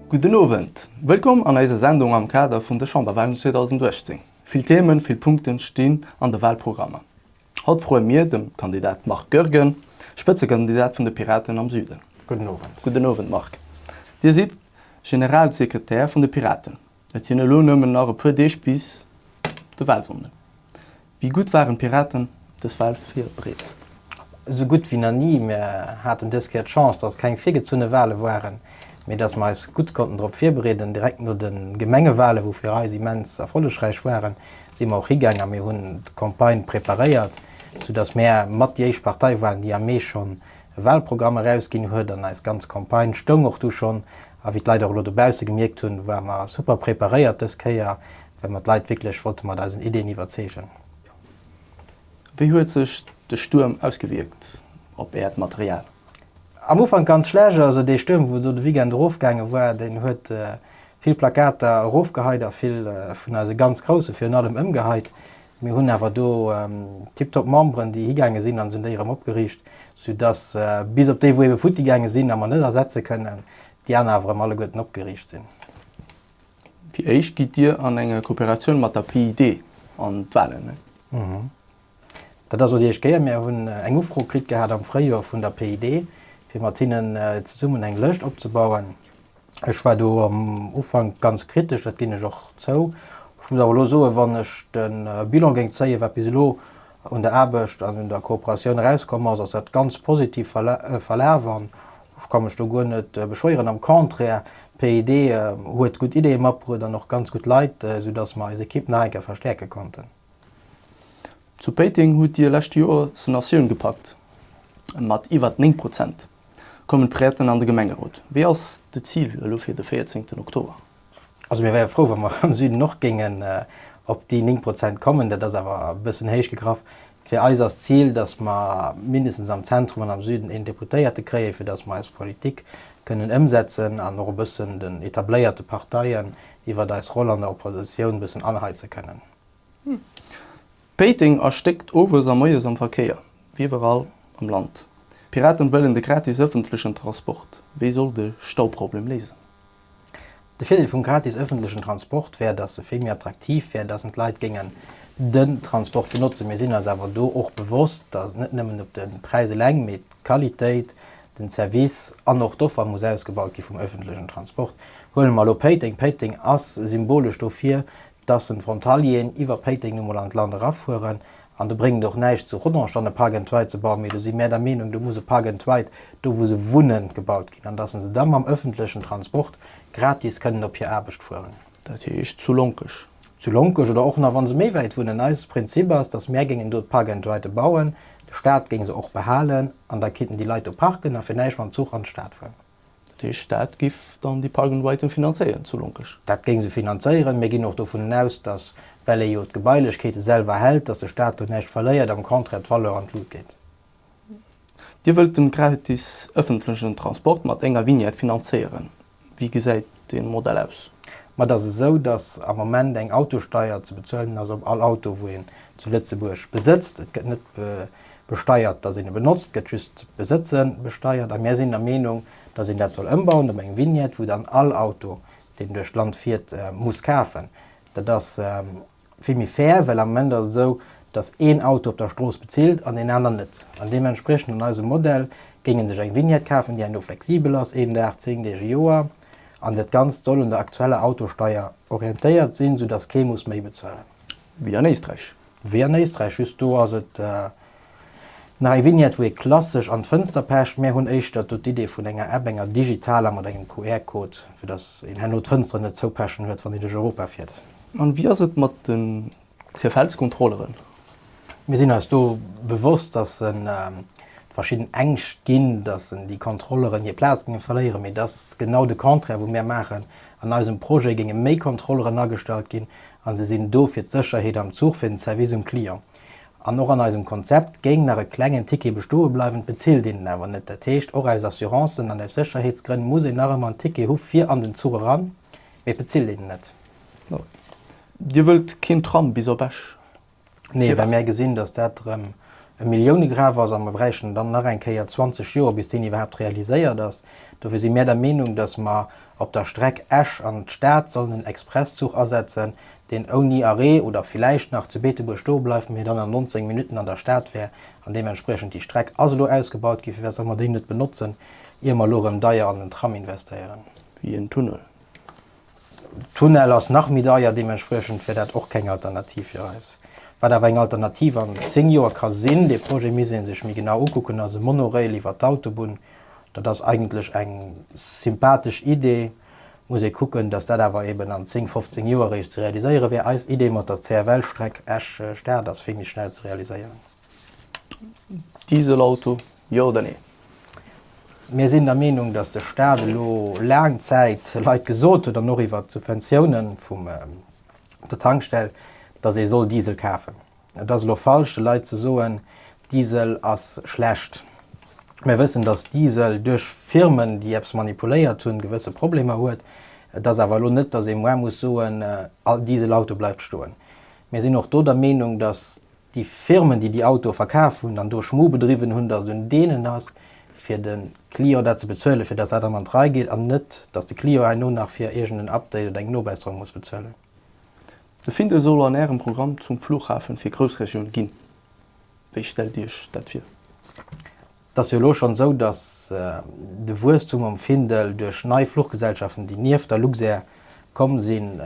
Gudden Owend. Wëllkomm an eiser Sendung am Kader vun de Chamberwahlen 2018. Vill Themen, vill Punkten stinn an de Wahlprogrammer. Haut froe mir dem Kandidat Marc Goergen, Spëtzekandidat vun de Piraten am Süden. Gudden Owend. Gudden Owend Marc. Dir sidd Generalsekretär vun de Piraten. Et sinn elo nëmmen nach e puer Deeg bis de Wahlsonnden. Wéi gutt waren d'Piraten dës Wahl virbereet? Esou gutt wéi nach ni. Mir haten dës Kéier d'Chance, dass keng virgezunne Wahle waren, mee dass mer eis gutt konnten drop virbereeden. Direkt no de Gemengewahlen, wou fir eis immens erfollegräich waren, si mer och higaang a mir hunn d'Campagne preparéiert, soudass mär mat déi éischt Partei waren, déi am Mee schonn e Wahlprogramm erausginn huet. An eis ganz Campagne stoung och du schonn. A wéi d'Leit och elo dobausse gemierkt hunn, ware mer super preparéiert dës Kéier, well mer d'Leit wierklech wollte mat eisen Ideeën iwwerzeegen. Wéi huet sech de Stuerm ausgewierkt op Äert Material? Am Ufank ganz schlecht. Also dee Stuerm, wou do de Weekend erofgaange war, deen huet vill Plakater erofgeheit a vill vun eise ganz Grousse virun allem ëmgeheit. Mir hunn awer do tiptop Memberen, déi higaange sinn an se hunn déi erëm opgeriicht, soudass bis op déi, wou ebe futti gaange sinn a mer net ersetze kënnen, déi aner awer erëm alleguerten opgeriicht sinn. Fir d'éischt gitt Dir an enger Kooperatioun mat der PID an d'Wahlen, ne? Dat ass elo déi éischt Kéier. Mir hunn eng Ufro kritt gehat am Fréijoer vun der PID, fir mat hinnen zesummen eng Lëscht opzebauen. Ech war do am Ufank ganz kritesch, dat ginn ech och zou. Ech muss awer elo soen, wann ech de Bilan géing zéien, wat bis elo un der Aarbecht an un der Kooperatioun erauskomm ass, ass dat ganz positiv verlaf an ech ka mech do guer net beschwéieren. Am Contraire, d'PID huet gutt Ideeë matbruet an och ganz gutt Leit, soudass mer eis Ekipp nach eng Kéier verstäerke konnten. Zu Péiteng hutt Dir lescht Joer Senatioun gepackt, mat iwwert 9 Prozent. Kommen d'Piraten an de Gemengerot? Wéi ass de Zil elo fir de 14 Oktober? Also mir wäre frou, wa mer am Süden och géingen op déi 9 Prozent kommen. Dat ass awer e bëssen héich gegraff. Fir eis ass d'Zil, datt mer mindestens am Zentrum an am Süden een Deputéierte kréien, fir datt mer eis Politik kënnen ëmsetzen an och e bëssen den etabléierte Parteien iwwert eis Roll an der Oppositioun e bëssen anheize kënnen. Péiteng erstéckt owes a moies am Verkéier, wéi iwwerall am Land. D'Piraten wëllen de gratis ëffentlechen Transport. Wéi soll de Stauproblem léisen? De Virdeel vum gratis ëffentlechen Transport wär, dass e vill méi attraktiv wär, dass d'Leit géingen den Transport benotzen. Mir sinn eis awer do och bewosst, dass et net nëmmen op de Präis eleng, mee d'Qualitéit, den Service an och d'Offer muss ausgebaut gi vum ëffentlechen Transport. Huele mer elo Péiteng. Péiteng ass symbolesch dofir, dass en d'Frontalieren iwwer Péiteng nu mol an d'Land erafueren, an do bréngt et och näischt zu Rodange dann e Park and Ride ze bauen, mee do si mär der Meenung, do muss e Park and Ride do wou se wunnen gebaut ginn, an dass se da mam öffentlechen Transport gratis kënnen op hir Aarbecht fueren. Dat heescht zu Lonkech? Zu Lonkech oder och nach wa se méi wäit wunnen. Eise Prinzip ass, dass mär géingen do d'Park and Ride bauen, de Staat géing se och behalen, an da kinnten déi Leit do parken a fir näischt mam Zuch an d'Stad fueren. Dat heescht, dat giff dann déi Park and Riden finanzéieren zu Lonkech? Dat géing se finanzéieren. Mir ginn och dovun aus, datt, well ee jo d'Gebailechkeete selwer hält, datt de Staat do näischt verléiert, am Contraire d'Valeur an d'Lut geet. Dir wëllt den gratis ëffentlechen Transport mat enger Vignette finanzéieren. Wéi gesäit dee Modell aus? Ma et ass esou, datt am Moment eng Autosteier ze bezuelen ass op all Auto, wou een zu Lëtzebuerg besëtzt. Et gëtt net besteiert, datt een e benotzt, gëtt just d'Besëtze besteiert. A mir sinn der Meenung, datt een dat soll ëmbauen op eng Vignette, wou dann all Auto, deen duerch d'Land fiert, muss kafen. Dat ass vill méi fair, well am Moment ass et esou, datt een Auto op der Strooss bezilt an deen aner net. An deementspriechend an eisem Modell géing e sech eng Vignette kafen, déi herno flexibel ass, een Dag, 10 Deeg, e Joer. An dat Ganzt soll un der aktueller Autosteier orientéiert sinn, soudatt kee muss méi bezuelen. Wéi an Éisträich. Wéi an Éisträich, just do ass et nach eng Vignette, wou ee klassesch an d'Fënster pecht. Mär hunn éischter do d'Idee vun enger App, enger digitaler mat engem QR-Code, fir datt een herno d'Fënsteren net zoupechen huet, wann een duerch Europa fiert. An wéi ass et mat den CFLs-Kontrolleren? Mir sinn eis do bewosst, datt et verschidden Ängscht ginn, datt déi Kontrolleren hir Plaz géinge verléieren. Mee et ass genau de Contraire, wou mär maachen. An eisem Projet géinge méi Kontrolleren agestallt ginn a se sinn do fir d'Sécherheet am Zuch, fir den Service um Client. An och an eisem Konzept géing nach e klengen Ticket bestoe bleiwen, et bezilt een en awer net. Dat heescht, och aus Assurancen an aus Sécherheetsgrënn muss een nach ëmmer en Ticket hu fir an den Zuch eran, mee et bezilt een en net. Dir wëllt keen Tram bis op Esch? Nee, well mär gesinn, datt dat erëm. e Milliounegraf ass a mer bräichten dann nach eng Kéier 20 Joer, bis deen iwwerhaapt realiséiert ass. Dofir si mär der Meenung, dass mer op der Streck Esch an d'Stad sollen en Expresszuch asetzen, deen ouni Arrêt oder villäicht nach zu Beetebuerg stoe bleift, mee dann an 19 Minutten an der Stad wär an deementspriechend déi Streck ass elo ausgebaut ginn. Firwat solle mer déi net benotzen, ier mer elo erëm deier an den Tram investéieren? Wéi en Tunnel. Tunnel ass nach méi deier, deementspriechend wär dat och keng Alternativ fir eis. Wat awer eng Alternativ an 10 Joer ka sinn, dee Projet misst ee sech méi genau ukucken, ass e Monorail iwwer d'Autobunn. Dat ass eigentlech eng sympathesch Idee, muss ee kucken, datt dat awer eben an 10, 15 Joer eréischt ze realiséiere wär. Eis Idee mat der CFL-Streck Esch-Stad ass vill méi schnell ze realiséieren. Dieselauto, jo oder nee? Mir sinn der Meenung, datt de Staat elo laang Zäit Leit gesot huet, an och iwwert d'Subventiounen vum der Tankstell, datt ee soll Diesel kafen. Et ass elo falsch, de Leit ze soen, Diesel ass schlecht. Mir wëssen, datt Diesel duerch Firmen, déi eppes manipuléiert hunn, gewësse Problemer huet. Et ass awer elo net, datt ee muar muss soen, all Dieselauto bleift stoen. Mir sinn och do der Meenung, datt déi Firmen, déi déi Autoe verkaf hunn an do Schmu bedriwwen hunn, datt et un deenen ass, fir de Client dat ze bezuelen, fir datt dat an an d'Rei geet an net, datt de Client herno nach fir iergend en Update oder eng Nobesserung muss bezuelen. De Findel soll an Ärem Programm zum Flughafen fir Groussregioun ginn. Wéi stellt Dir Iech dat vir? Et ass jo elo schonn esou, datt de Wuesstum um Findel duerch nei Fluchgesellschaften, déi nieft der Luxair komm sinn,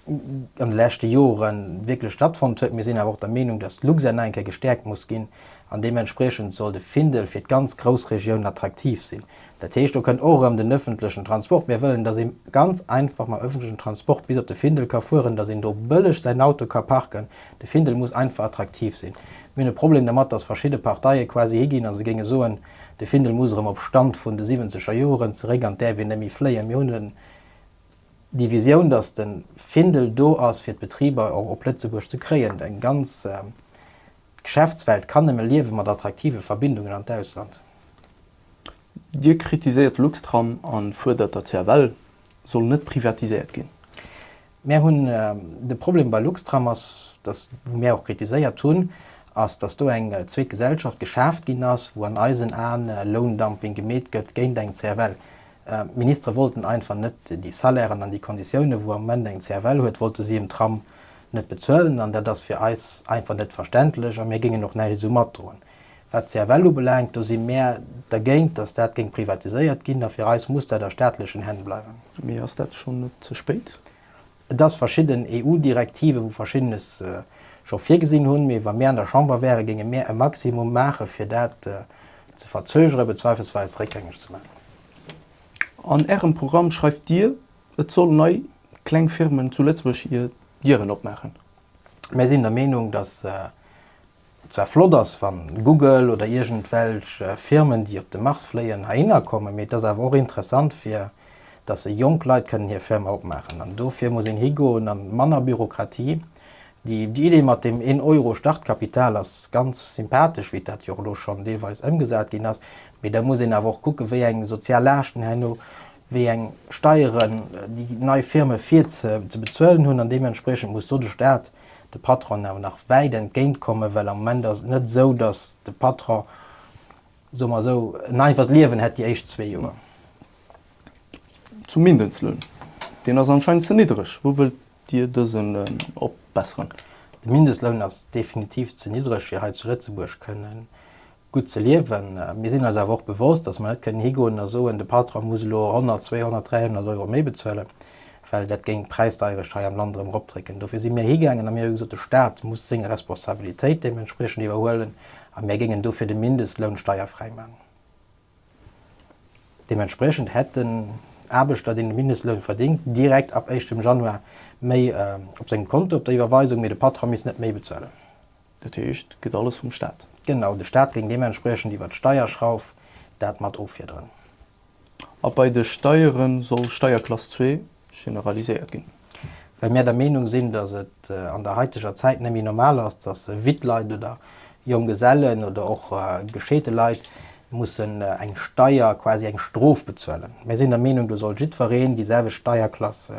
an de leschte Jore wierklech stattfonnt huet. Mir sinn awer och der Meenung, dass d'Luxair nach eng Kéier gestäerkt muss ginn an deementspriechend soll de Findel fir d'ganz Groussregioun attraktiv sinn. Dat heescht, do kënnt och erëm den öffentlechen Transport. Mir wëllen, dass ee ganz einfach mam öffentlechen Transport bis op de Findel ka fueren, dass een do bëlleg säin Auto ka parken. De Findel muss einfach attraktiv sinn. Mir hunn e Problem dermat, dass verschidde Parteie quasi higinn a se géinge soen, de Findel muss erëm op Stand vun de siwwenzeger Joren zeréck an et däerf een net méi fléien. Mir hunn e Déi Visioun, datt de Findel do ass, fir d'Betriber och op Lëtzebuerg ze kréien. Eng ganz Geschäftswelt kann nëmme liewe mat attraktive Verbindungen an d'Ausland. Dir kritiséiert Luxtram a fuerdert, der CFL soll net privatiséiert ginn. Mär hunn, de Problem bei Luxtram ass, datt, wou mär och kritiséiert hunn, ass, datt do eng zweet Gesellschaft geschaaft ginn ass, wou an eisen Aen Loundumping gemeet gëtt géint eng CFL. D'Ministere wollten einfach net déi Salairen an déi Konditiounen, wou am Moment eng CFL huet, wollte si um Tram net bezuelen. An dat ass fir eis einfach net verständlech a mir géingen och näischt esou matdroen. Wat d'CFL ubelaangt, do si mär dergéint, datt dat géing privatiséiert ginn a fir eis muss dat a staatlechen Hänn bleiwen. Mee ass dat schonn net ze spéit? Et ass verschidden EU-Direktive wou Verschiddenes scho virgesinn hunn, mee wa mir an der Chamber wären, géinge mir e Maximum maache fir dat ze verzögere bezweifelsweis réckgängeg ze maachen. An Ärem Programm schreift Dir, et sollen nei kleng Firmen zu Lëtzebuerg hir Dieren opmaachen. Mir sinn der Meenung, datt zwar flott ass, wann Google oder iergendwelch Firmen, déi op de Mars fléien, heihinner kommen, mee et ass awer och interessant, fir dass se jonk Leit kënnen hir Firma opmaachen. An dofir muss een higoen a manner Bürokratie. Déi Idee mat deem een Euro Startkapital ass ganz sympathesch, wéi dat jo och elo schonn deelweis ëmgesat ginn ass, mee da muss een awer och kucken, wéi eng sozial Laaschten herno, wéi eng Steieren déi nei Firme fir ze bezuelen hunn. An deementspriechend muss do de Stat de Patronen awer nach wäit entgéint kommen, well am Moment ass et net esou, datt de Patron, soe mer esou, en einfacht Liewen hätt déi éischt zwee Joer. Zum Mindestloun, deen ass anscheinend ze niddreg. Wou wëllt Dir dësen opbesseren? De Mindestloun ass definitiv ze niddreg, fir hei zu Lëtzebuerg kënnen gutt ze liewen. Mir sinn eis awer och bewosst, dass mer net kënnen higoen a soen, de Patron muss elo 100, 200, 300 Euro méi bezuelen, well dat géing d'Präisdeierecht hei am Land erëm eropdrécken. Dofir si mir higaangen a mir hu gesot, de Stat muss seng Responsabilitéit deementspriechend iwwerhuelen a mir géingen dofir de Mindestloun steierfräi maachen. Deementspriechend hätt den Aarbechter, deen de Mindestloun verdéngt, direkt ab éischtem Januar méi op sengem Konto op der Iwwerweisung, mee de Patron misst net méi bezuelen. Dat heescht, et gëtt alles vum Staat. Genau, de Staat géing deementspriechend iwwer d'Steierschrauf dat mat offiederen. A bei de Steiere soll Steierklass 2 generaliséiert ginn. Well mir der Meenung sinn, datt et an der haiteger Zäit net méi normal ass, datt Wittleit oder Jonggesellen oder och gescheete Leit mussen eng Steier, quasi eng Strof bezuelen. Mir sinn der Meenung, do soll jiddwereen déi selwecht Steierklass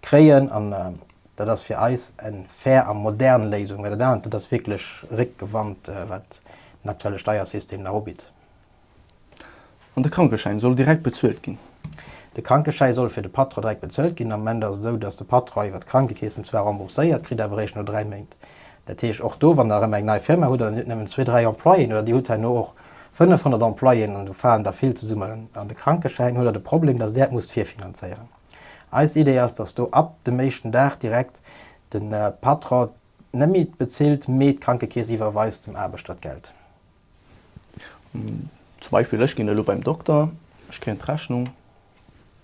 kréien. An. Dat ass fir eis eng fair a modern Léisung, well dat anert, dat ass wierklech Réckgewand, wat den aktuelle Steiersystem nach ubitt. An de Krankeschäin soll direkt bezuelt ginn? De Krankeschäi soll fir de Patron direkt bezuelt ginn. Am Moment ass et esou, dass de Patron iwwer d'Krankekeessen zwar rembourséiert kritt, awer eréischt no 3 Méint. Dat heescht, och do, wann Der erëm eng nei Firma hutt an Dir hutt nëmmen zwee, dräi Employéen oder Dir hutt herno och 500 Employéen an do falen der vill zesummen an de Krankeschäin, hutt Der de Problem, dass Der et musst virfinanzéieren. Eis Idee ass, dass do ab dem éischten Dag direkt de Patron net méi bezilt, mee d'Krankekeess iwwerweist dem Aarbechter d'Geld. Zum Beispill, ech ginn elo beim Dokter, ech kréien d'Rechnung,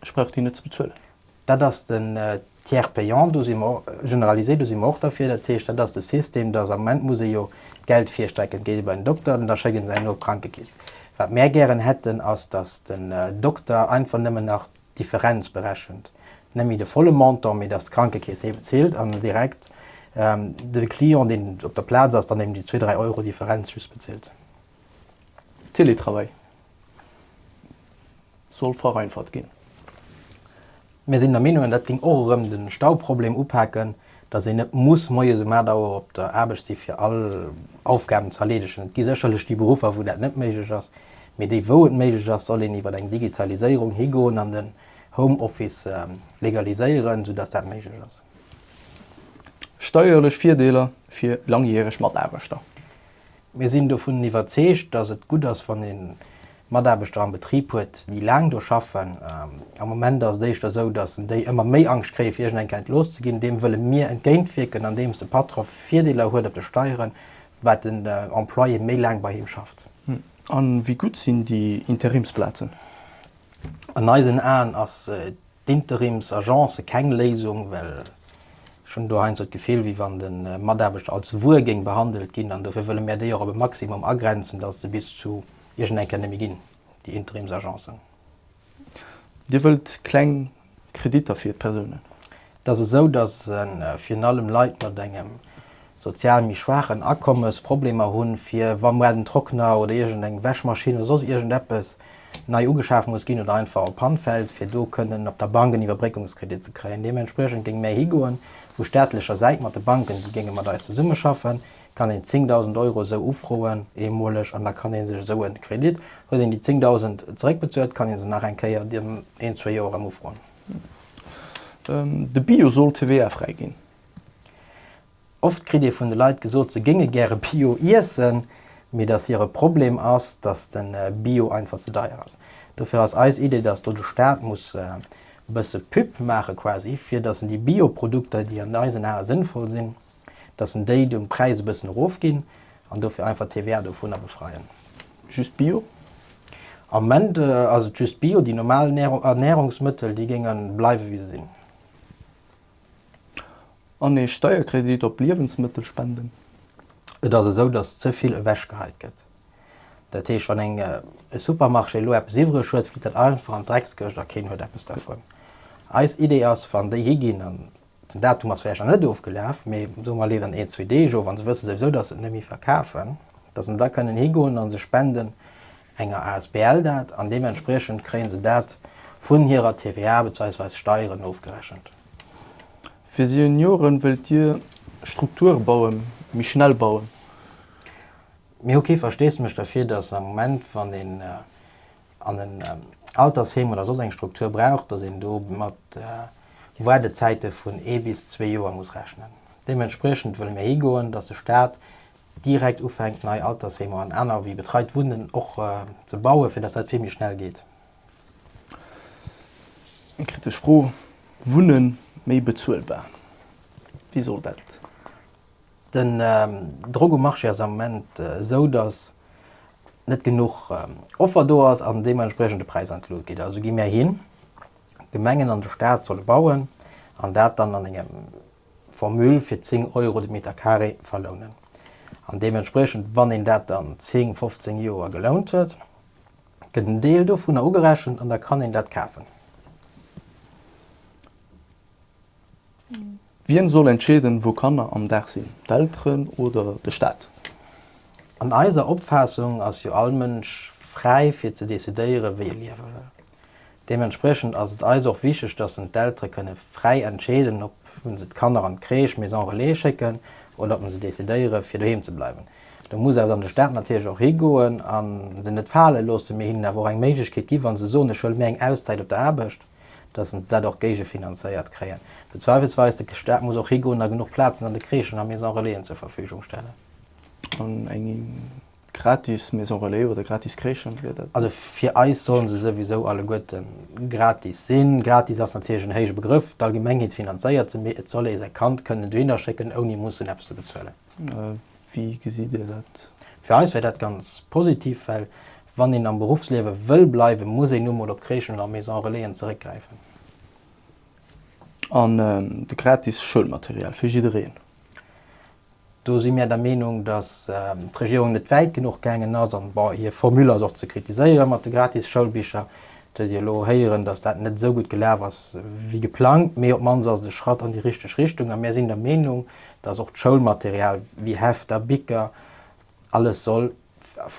ech brauch déi net ze bezuelen. Dat ass den Tiers payant, do si mer, généralisé, do si mer och derfir. Dat heescht, dat ass de System, dass am Moment muss ee jo d'Geld virstrecken, et geet ee bei den Dokter an da schéckt een se herno op d'Krankekeess. Wat mär gären hätten, ass, dass den Dokter einfach nëmmen nach d'Differenz berechent, net méi de volle Montant, mee dass d'Krankekeess hee bezilt an direkt de Client, deen op der Plaz ass, dann eben déi zwee, dräi Euro Differenz just bezilt. Télétravail soll vereinfacht ginn. Mir sinn der Meenung, an dat géing och erëm de Stauproblem upaken, dass een net muss moies um 8 Auer op der Aarbecht si fir all Aufgaben ze erleedegen. Et gi sécherlech déi Beruffer, wou dat net méiglech ass, mee déi wou et méiglech ass, soll een iwwer eng Digitaliséierung higoen an den Homeoffice legaliséieren, soudass dat méiglech ass. Steierlech Virdeeler fir langjäreg Mataarbechter. Mir sinn dovun iwwerzeegt, dass et gutt ass, wann ee Mataarbechter am Betrib huet, déi laang do schaffen. Am Moment ass et éischter esou, dass déi ëmmer méi Angscht kréien, fir iergend eng Kéier entlooss ze ginn. Deem wëlle mir entgéintwierken, andeems de Patron Virdeeler huet op de Steieren, wat den Employé méi laang bei him schafft. A wéi gutt sinn déi Interimsplazen? An eisen Aen ass d'Interimsagence keng Léisung, well ech hunn do heiansdo d'Gefill, wéi wann de Mataarbechter als Wuer géing behandelt ginn. An dofir wëlle mär déi och op e Maximum agrenzen, dass et se bis zu iergend eng Kéier net méi ginn, déi Interimsagencen. Dir wëllt kleng Kreditter fir d'Persounen? Et ass esou, datt virun allem Leit mat engem sozial méi schwaachen Akommes Problemer hunn, fir wa muar den Trockner oder iergend eng Wäschmaschinn oder soss iergend eppes nei ugeschaf muss ginn oder einfach op Hand fält, fir do kënnen op der Bank en Iwwerbréckungskredit ze kréien. Deementspriechend géinge mär higoen, vu staatlecher Säit mat de Banken, déi géinge mat eis zesummeschaffen, kann een 10.000 Euro esou ufroen, eemoleg, an da kann ee sech esou e Kredit, huet een déi 10.000 zeréckbezuelt, kann ee se nach eng Kéier an een, zwee Joer erëm ufroen. De Bio soll TVA-fräi ginn. Oft kritt ee vun de Leit gesot, se géinge gäre Bio iessen, mee datt hire Problem ass, datt de Bio einfach ze deier ass. Dofir ass eis Idee, datt do de Staat muss e bësse Pub maache quasi, fir datt en déi Bio-Produkter, déi an eisen Ae sënnvoll sinn, datt en déi de Präis e bëssen erofginn an dofir einfach d'TVA dovunner befreien. Just Bio? Am Moment ass et just Bio. Déi normal Ernärungsmëttel, déi géinge bleiwe wéi se sinn. An ee Steierkredit op Liewensmëttelspenden? Et ass esou, datt ze vill ewechgeheit gëtt. Dat heescht, wann eng e Supermarché elo eppes iwwreg huet, flitt dat einfach an d'Dreckskëscht a keen huet eppes dervun. Eis Idee ass, wann déi higinn, an den Datum ass vläicht nach net ofgelaf, mee soe mer, leeft an een, zwee Deeg of, a se wësse souwisou, datt se et net méi verkafen, datt se da kënnen higoen a se spenden enger asbl dat an deementspriechend kréie se dat vun hirer TVA bezweisweis Steieren ofgerechent. Fir Senioren wëllt Dir Strukture bauen, méi schnell bauen? Mir hu kee Versteesdemech derfir, datt am Moment, wann een an en Altersheem oder soss eng Struktur brauch, datt een do mat Waardezäite vun ee bis zwee Joer muss rechnen. Deementspriechend wëlle mir higoen, datt de Staat direkt ufänkt nei Altersheemer an aner wéi betreit Wunnen och ze bauen, fir datt dat vill méi schnell geet. Eng kritesch Fro, Wunne méi bezuelbar, wéi soll dat? Den Drock um Marché ass am Moment esou, datt net genuch Offer do ass an deementspriechend de Präis an d'Lut geet. Also gi mär hin, d'Gemengen an de Staat solle bauen an dat dann an engem Formule fir 10 Euro de Meter carré verlounen. An deementspriechend, wann een dat dann 10, 15 Joer gelount huet, gëtt en Deel dovunner ugerechent an da kann een dat kafen. Wien soll entscheeden, wou Kanner am Dag sinn, d'Elteren oder de Staat? An eiser Opfaassung ass jo all Mënsch fräi fir ze decidéieren, wéi e liewe wëll. Deementspriechend ass et eis och wichteg, dass en d'Eltere kënne fräi entscheeden, ob. se d'Kanner an d'Crèche, Maison Relais schécken oder ob se decidéiere fir doheem ze bleiwen. Do muss awer dann de Staat natierlech och higoen a se net fale loossen, mee hinnen awer och eng Méiglechkeet gi wa se soen, ech huele mir eng Auszäit op der Aarbecht, datt se dat och géigefinanzéiert kréien. Bezweifelsweis, de Staat muss och higoen a genuch Plazen an de Crèchen a Maison Relaisen zur Verfügung stellen. An eng gratis Maison Relais oder gratis Crèchen, wier dat? Also fir eis sollen se souwisou alleguerte gratis sinn. Gratis ass natierlech en héije Begrëff, d'Allgemengheet finanzéiert se, mee et soll ee säi Kand kënnen dohinner schécken ouni mussen eppes ze bezuelen. Wéi gesitt Dir dat? Fir eis wär dat ganz positiv, well wann een am Beruffsliewe wëll bleiwen, muss een nu mol op Crèchen oder Maison Relaisen zeréckgräifen. An de gratis Schoulmaterial fir jiddereen? Do si mär der Meenung, datt d'Regierung net wäit genuch gaangen ass. An, bon, hir Formule ass och ze kritiséiere mat de gratis Schoulbicher. Et huet ee elo héieren, datt dat net esou gutt gelaf ass wéi geplangt, mee op d'mannst ass et e Schratt an déi richteg Richtung. A mär sinn der Meenung, dass och d'Schoulmaterial wéi Hefter, Bicker, alles soll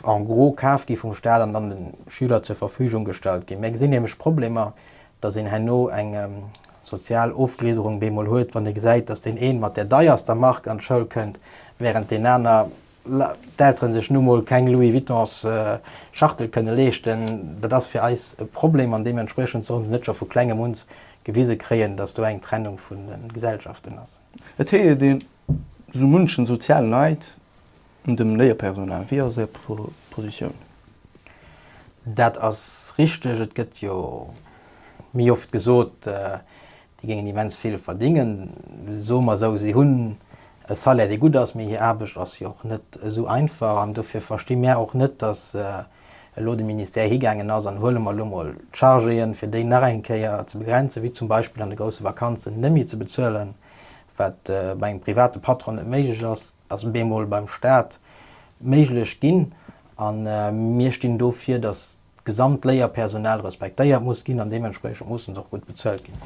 en gros kaf gi vum Staat an dann de Schüler zur Verfügung gestallt ginn. Mir gesinn nämlech Problemer, dass een herno eng sozial Ofgliederung bemol huet, wann ee gesäit, dass deen een mat där deierster Mark an d'Schoul kënnt, während deen aner, d'Elteren sech nu mol keng Louis Vuittons Schachtel kënne leeschten. Dat ass fir eis e Problem an deementspriechend sollen se net scho vu klengem un gewise kréien, dass do eng Trennung vun de Gesellschaften ass. Et héiert een sou munchen sozialen Neid un dem Léierpersonal. Wéi ass Är Positioun? Dat ass richteg. Et gëtt jo méi oft gesot, déi géingen immens vill verdingen. Soe mer esou, si hunn e Salaire, dee gutt ass, mee hir Aarbecht ass jo och net esou einfach. An dofir versti mär och net, datt elo de Ministère higaangen ass an huele mer elo mol d'Chargéen, fir déi nach eng Kéier ze begrenzen, wéi zum Beispill an de grousse Vakanzen net méi ze bezuelen, wat bei engem private Patron net méiglech ass, ass bemol beim Staat méiglech ginn. A mir stinn dofir, datt d'gesamt Léierpersonal respektéiert muss ginn an deementspriechend mussen se och gutt bezuelt ginn.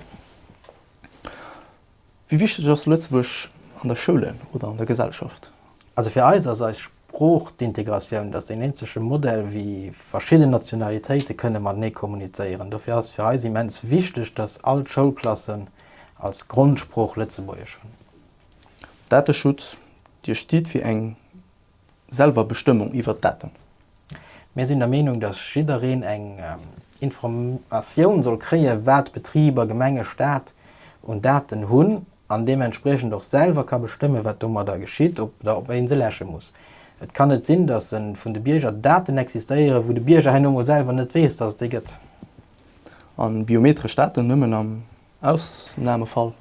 Wéi wichteg ass Lëtzebuerg an der Schoule oder an der Gesellschaft? Also fir eis ass eis Sprooch d'Integratioun. Dat ass deen eenzege Modell, wéi verschidden Nationalitéite kënne matenee kommunizéieren. Dofir ass et fir eis immens wichteg, dass all d'Schoulklassen als Grondsprooch Lëtzebuergesch hunn. Dateschutz, Dir stitt fir eng Selwerbestëmmung iwwert d'Daten. Mir sinn der Meenung, dass jiddereen eng Informatioun soll kréien, wat Betriber, Gemenge, Staat un Daten hunn an deementspriechend och selwer ka bestëmmen, wat domadder geschitt oder ob ee se läsche muss. Et kann net sinn, dass vun de Bierger Daten existéieren, wou de Bierger herno mol selwer net weess, dass et déi gëtt. A biometresch Daten nëmmen am Ausnamefall.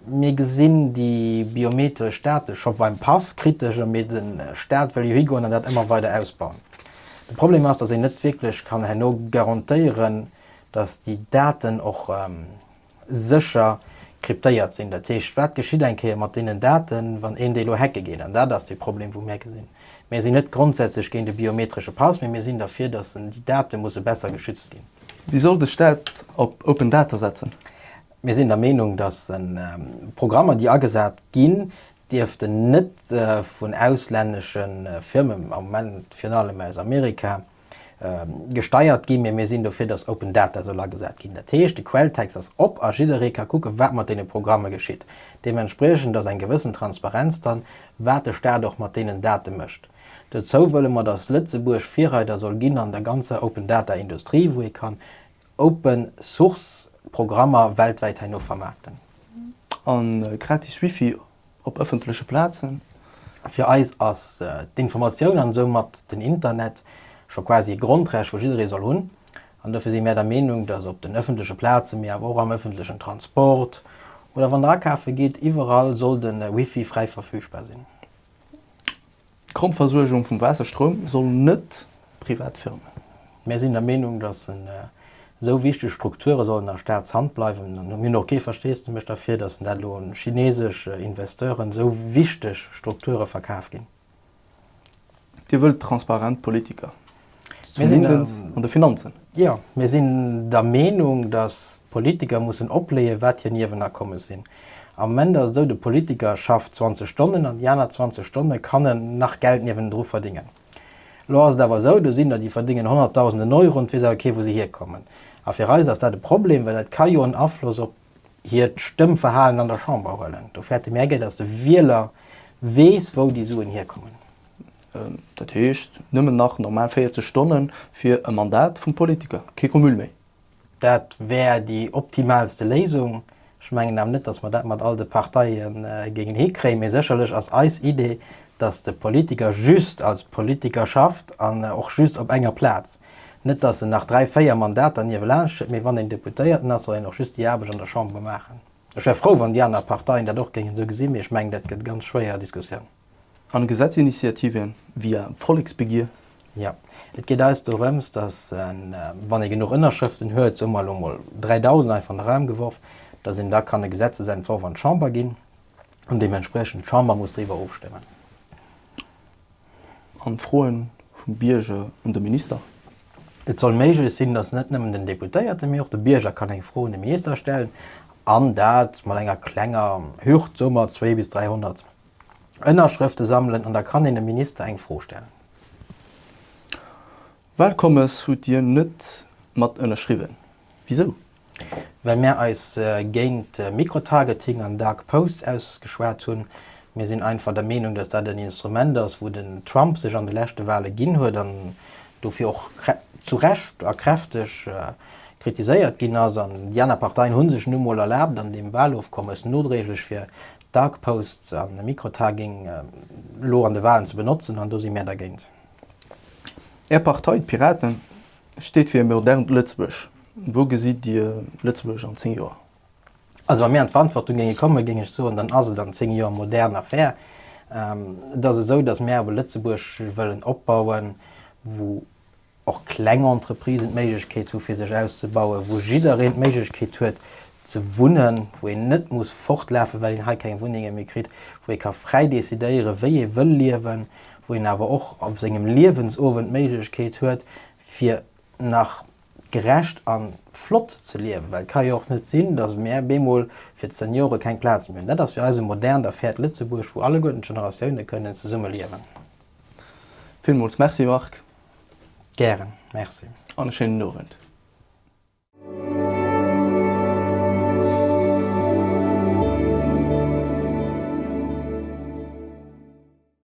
Mir gesinn déi biometresch Date scho beim Pass kritesch, mee de Staat wëll jo higoen an dat ëmmer weider ausbauen. De Problem ass, datt een net wierklech kann herno garantéieren, datt déi Daten och sécher kryptéiert sinn. Dat heescht, wat geschitt eng Kéier mat deenen Daten, wann een déi elo hacke geet? An dat ass dee Problem, wou mir gesinn. Mir sinn net grondsätzlech géint e biometresche Pass, mee mir sinn derfir, datt déi Date musse besser geschützt ginn. Wéi soll de Staat op Open Data setzen? Mir sinn der Meenung, datt Programmer, déi agesat ginn, dierften net vun auslännesche Firmen, am Moment virun allem aus Amerika, gesteiert ginn, mee mir sinn dofir, datt Open Data soll agesat ginn. Dat heescht, de Quelltext ass op a jidderee ka kucken, wat mat deene Programme geschitt. Deementspriechend ass eng gewëssen Transparenz dann, wat de Staat och mat deenen Date mécht. Dozou wëlle mer, datt Lëtzebuerg Virreider soll ginn an der ganzer Open Data Industrie, wou ee kann Open Source Programmer weltwäit herno vermaarten. A gratis Wifi op ëffentleche Plazen. Fir eis ass d'Informatioun an soumat den Internet scho quasi e Grondrecht, wou jidderee soll hunn. An dofir si mär der Meenung, datt op den ëffentleche Plazen, mee awer och am ëffentlechen Transport oder wann der akafe gitt, iwwerall soll de Wifi fräi verfügbar sinn. D'Grondversuergung vum Waasserstroum soll net privat Firmen. Mir sinn der Meenung, datt esou wichteg Strukture sollen a Staatshand bleiwen. An mir hunn och kee Versteesdemech derfir, datt dat elo un chinesesch Investeuren esou wichteg Strukture verkaf ginn. Dir wëllt transparent Politiker, zumindest an de Finanzen. Jo, mir sinn der Meenung, datt d'Politiker mussen opleeën, wat hir Niewenakommes sinn. Am Moment ass et esou, de Politiker schafft 20 Stonnen an déi aner 20 Stonne kann en nach Geld niewendru verdéngen. Elo ass et awer esou, do sinn der, déi verdéngen Honnertdausenden Euro an et weess awer kee wou se hierkommen. A fir eis ass dat e Problem, well dat ka jo en Afloss op. hiert Stëmmverhalen an der Chamber huelen. Do fäerte mir eng, datt de Wieler weess, wou déi Suen hierkommen. Dat heescht, nëmmen nach normal 40 Stonne fir e Mandat vum Politiker, kee Cumul méi? Dat wär déi optimaalste Léisung. Ech mengen awer net, datt mer dat mat all de Parteie géingen hikréien. Mee sécherlech ass eis Idee, datt de Politiker just als Politiker schafft an och just op enger Plaz. Net, datt en nach dräi, véier Mandater niewelaanscht huet, mee wann een Deputéierten ass, soll een och just déi Aarbecht an der Chamber maachen. Ech wär frou, wann déi aner Parteien dat och géingen esou gesinn, mee ech mengen, dat gëtt ganz schwéier Diskussioun. An Gesetzinitiativen via Volleksbegier? Jo, et geet eis dorëms, datt wann ee genuch Ënnerschrëften huet, soe mer elo mol 3.000, einfach an de Raum geworf, datt een da kann e Gesetzesentworf an d'Chamber ginn an deementspriechend d'Chamber muss driwwer ofstëmmen. An Froen vum Bierger un de Minister? Et soll méiglech sinn, datt net nëmmen den Deputéierten, mee och de Bierger kann eng Fro un de Minister stellen, an dat mat enger klenger Hürd, soe mer 200 bis 300 Ënnerschrëfte sammelen, an da kann een dem Minister eng Fro stellen. Wahlkommes hutt Dir net mat ënnerschriwwen. Wisou? Well mär eis géint Microtargeting an Dark Posts ausgeschwat hunn. Mir sinn einfach der Meenung, datt dat en Instrument ass, wou den Trump sech an de leschte Wahle ginn huet an dofir och zu Recht a kräfteg kritiséiert ginn ass. An déi aner Parteien hu sech nu mol erlaabt, an deem Wahlofkommes nodréiglech fir Dark Posts a Microtagging elo an de Wahlen ze benotzen, an do si mär dergéint. Är Partei, d'Piraten, steet fir e modernt Lëtzebuerg. Wou gesitt Dir Lëtzebuerg an 10 Joer? Also wa mir an d'Verantwortung géinge kommen, géing ech soen, dann ass et an 10 Joer modern a fair. Et ass esou, datt mär awer Lëtzebuerg wëllen opbauen, wou och kleng Entreprisen d'Méiglechkeet hu fir sech auszebauen, wou jiddereen d'Méiglechkeet huet ze wunnen, wou een net muss fortlafen, well een hei keng Wunnenge méi kritt, wou ee ka fräi decidéieren, wéi ee wëll liewen, wou een awer och op sengem Liewensowend d'Méiglechkeet huet, fir nach gerecht a flott ze liewen. Well et ka jo och net sinn, datt mär bemol fir d'Seniore keng Plaz méi hunn. Dat ass fir eis e modernt a fairt Lëtzebuerg, wou alleguerten d'Generatioune kënnen zesumme liewen. Villmools Merci Marc. Gären, Merci. An e schéinen Owend.